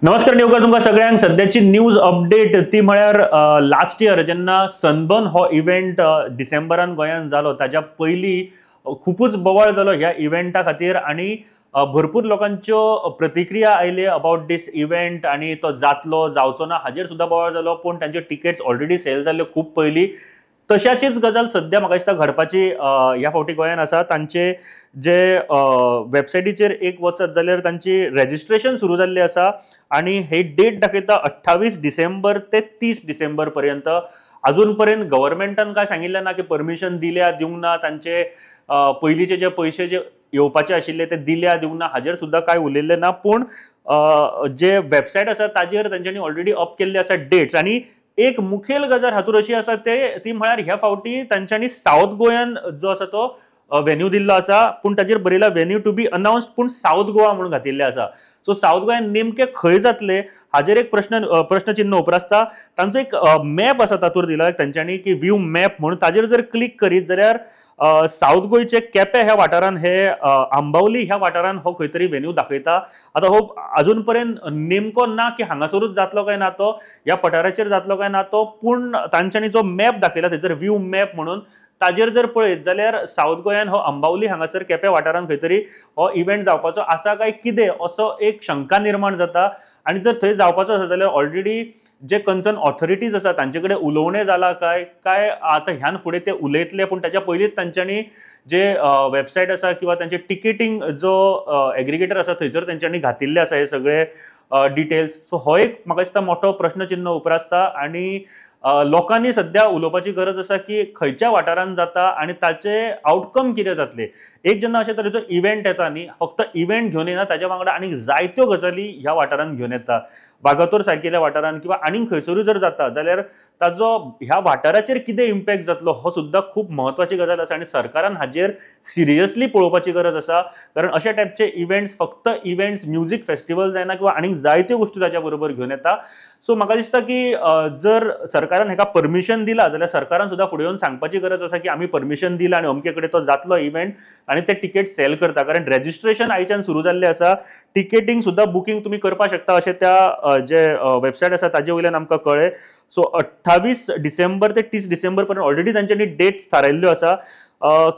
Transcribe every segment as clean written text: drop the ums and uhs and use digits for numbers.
नमस्कार नेवकर, तुमकां सगळ्यांक. सद्याची न्यूज अपडेट ती म्हळ्यार लास्ट इयर जेन्ना सनबर्न हो इव्हेंट डिसेंबरान गोंयांत जालो, ताज्या पयलीं खुबूच बोवाळ जालो ह्या इव्हेंटा खातीर आनी भरपूर लोकांच्यो प्रतिक्रिया आयल्यो अबाउट दीस इव्हेंट आनी तो जातलो जावचो ना हाजेर सुद्दां बोवाळ जालो. पूण तांच्यो टिकेट्स ऑलरेडी सेल जाल्ल्यो खूब पयलीं. तशाचीच गजाल सद्या म्हाका दिसता घडपाची ह्या फावटी गोंयांत आसा. तांचे जे वेबसायटीचेर एक वचत जाल्यार तांची रेजिस्ट्रेशन सुरू जाल्ली आसा आनी हे डेट दाखयता 28 डिसेंबर ते 30 डिसेंबर पर्यंत. अजून पर्यंत गव्हर्मेंटान काय सांगिल्लें ना की परमिशन दिल्या दिवंक ना, तांचे पयलींचे जे पयशे जे येवपाचे आशिल्ले ते दिल्या दिवंक ना हाजेर सुद्दां काय उलयल्लें ना. पूण जे वेबसायट आसा ताजेर तांच्यांनी ऑलरेडी अप केल्ले आसा डेट्स. आनी एक मुखेल गजाल हातूंत अशी आसा ते ती म्हळ्यार ह्या फावटी तांच्यांनी सावथ गोंयान जो आसा तो व्हेन्यू दिल्लो आसा, पूण ताजेर बरयला व्हेन्यू टू बी अनाउन्स्ड, पूण सावथ गोवा म्हणून घातिल्लें आसा. सो सावथ गोंयान नेमकें खंय जातलें हाजेर एक प्रश्नचिन्ह उप्रासता. तांचो एक मॅप आसा तातूंत दिला तांच्यांनी की व्यू मॅप म्हणून, ताजेर जर क्लिक करीत जाल्यार सावथ गोंयचे केपें ह्या वाठारान, हे आंबावली ह्या वाठारान हो खंय तरी व्हेन्यू दाखयता. आतां हो अजून पर्यंत नेमको ना की हांगासरूच जातलो काय ना तो, ह्या पठाराचेर जातलो काय ना तो, पूण तांच्यांनी जो मॅप दाखयला थंयसर व्यू मॅप म्हणून ताजेर जर पळयत जाल्यार सावथ गोंयान हो आंबावली हांगासर केपें वाठारान खंय तरी हो इव्हेंट जावपाचो आसा काय कितें असो एक शंका निर्माण जाता. आनी जर थंय जावपाचो आसा जाल्यार ऑलरेडी जे कन्सर्न ऑथॉरिटीज आसा तांचे कडेन उलोवणें जालां काय काय आतां ह्यान फुडें ते उलयतले, पूण ताच्या पयलींच तांच्यांनी जे वेबसायट आसा किंवा तांचे टिकेटींग जो एग्रिगेटर आसा थंयसर तांच्यांनी घातिल्ले आसा हे सगळे डिटेल्स. सो हो एक म्हाका दिसता मोठो प्रश्नचिन्ह उप्रासता आनी लोकांनी सद्या उलोवपाची गरज आसा की खंयच्या वाठारांत जाता आनी ताचे आवटकम कितें जातले. एक जेन्ना अशे तरेचो इव्हेंट येता न्ही, फक्त इव्हेंट घेवन येना, ताच्या वांगडा आनीक जायत्यो गजाली ह्या वाठारांत घेवन येता. वागातोर सारकिल्ल्या वाठारांत किंवा आनीक खंयसरूय जर जाता जाल्यार ताजो ह्या वाठाराचेर कितें इम्पॅक्ट जातलो हो सुद्दां खूब म्हत्वाची गजाल आसा आनी सरकारान हाजेर सिरियसली पळोवपाची गरज आसा. कारण अशा टायपचे इव्हेंट्स फक्त इव्हेंट्स म्युजीक फेस्टिवल जायना किंवा आनीक जायत्यो गोश्टी ताच्या बरोबर घेवन येता. सो म्हाका दिसता की जर सरकारान हेका परमिशन दिला जाल्यार सरकारान सुद्दां फुडें येवन सांगपाची गरज आसा की आमी परमिशन दिलां आनी अमके कडेन तो जातलो इव्हेंट आनी ते टिकेट सेल करता. कारण रेजिस्ट्रेशन आयच्यान सुरू जाल्लें आसा, टिकेटींग सुद्दां बुकींग तुमी करपाक शकता अशें त्या जे वेबसायट आसा ताजे वयल्यान आमकां कळ्ळें. सो 28 डिसेंबर ते 30 डिसेंबर पर्यंत ऑलरेडी तांच्यांनी डेट्स थारायल्ल्यो आसा.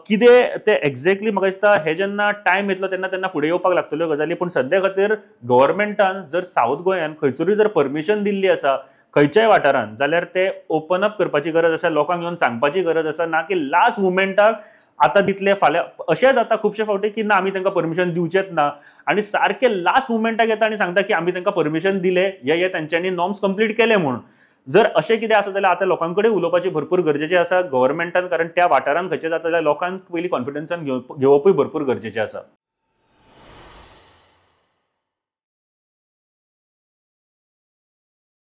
कितें ते एक्झॅक्टली म्हाका दिसता हे जेन्ना टायम येतलो तेन्ना तेन्ना फुडें येवपाक लागतल्यो गजाली. पूण सद्या खातीर गव्हर्मेंटान जर सावथ गोंयान खंयसरूय जर परमिशन दिल्ली आसा खंयच्याय वाठारान जाल्यार ते ओपन अप करपाची गरज आसा, लोकांक येवन सांगपाची गरज आसा, ना की लास्ट मुमेंटाक आतां दितले फाल्यां. अशें जाता खुबशे फावटी की ना आमी तांकां परमिशन दिवचेच ना आनी सारके लास्ट मुमेंटाक येता आनी सांगता की आमी तांकां परमिशन दिले, हे तांच्यांनी नॉर्म्स कंप्लीट केले म्हणून. जर अशें कितें आसा जाल्यार आतां लोकां कडेन उलोवपाची भरपूर गरजेचें आसा गव्हर्मेंटान, कारण त्या वाठारान खंयचें जाता जाल्यार लोकांक पयलीं कॉन्फिडन्सान घेवपूय भरपूर गरजेचें आसा.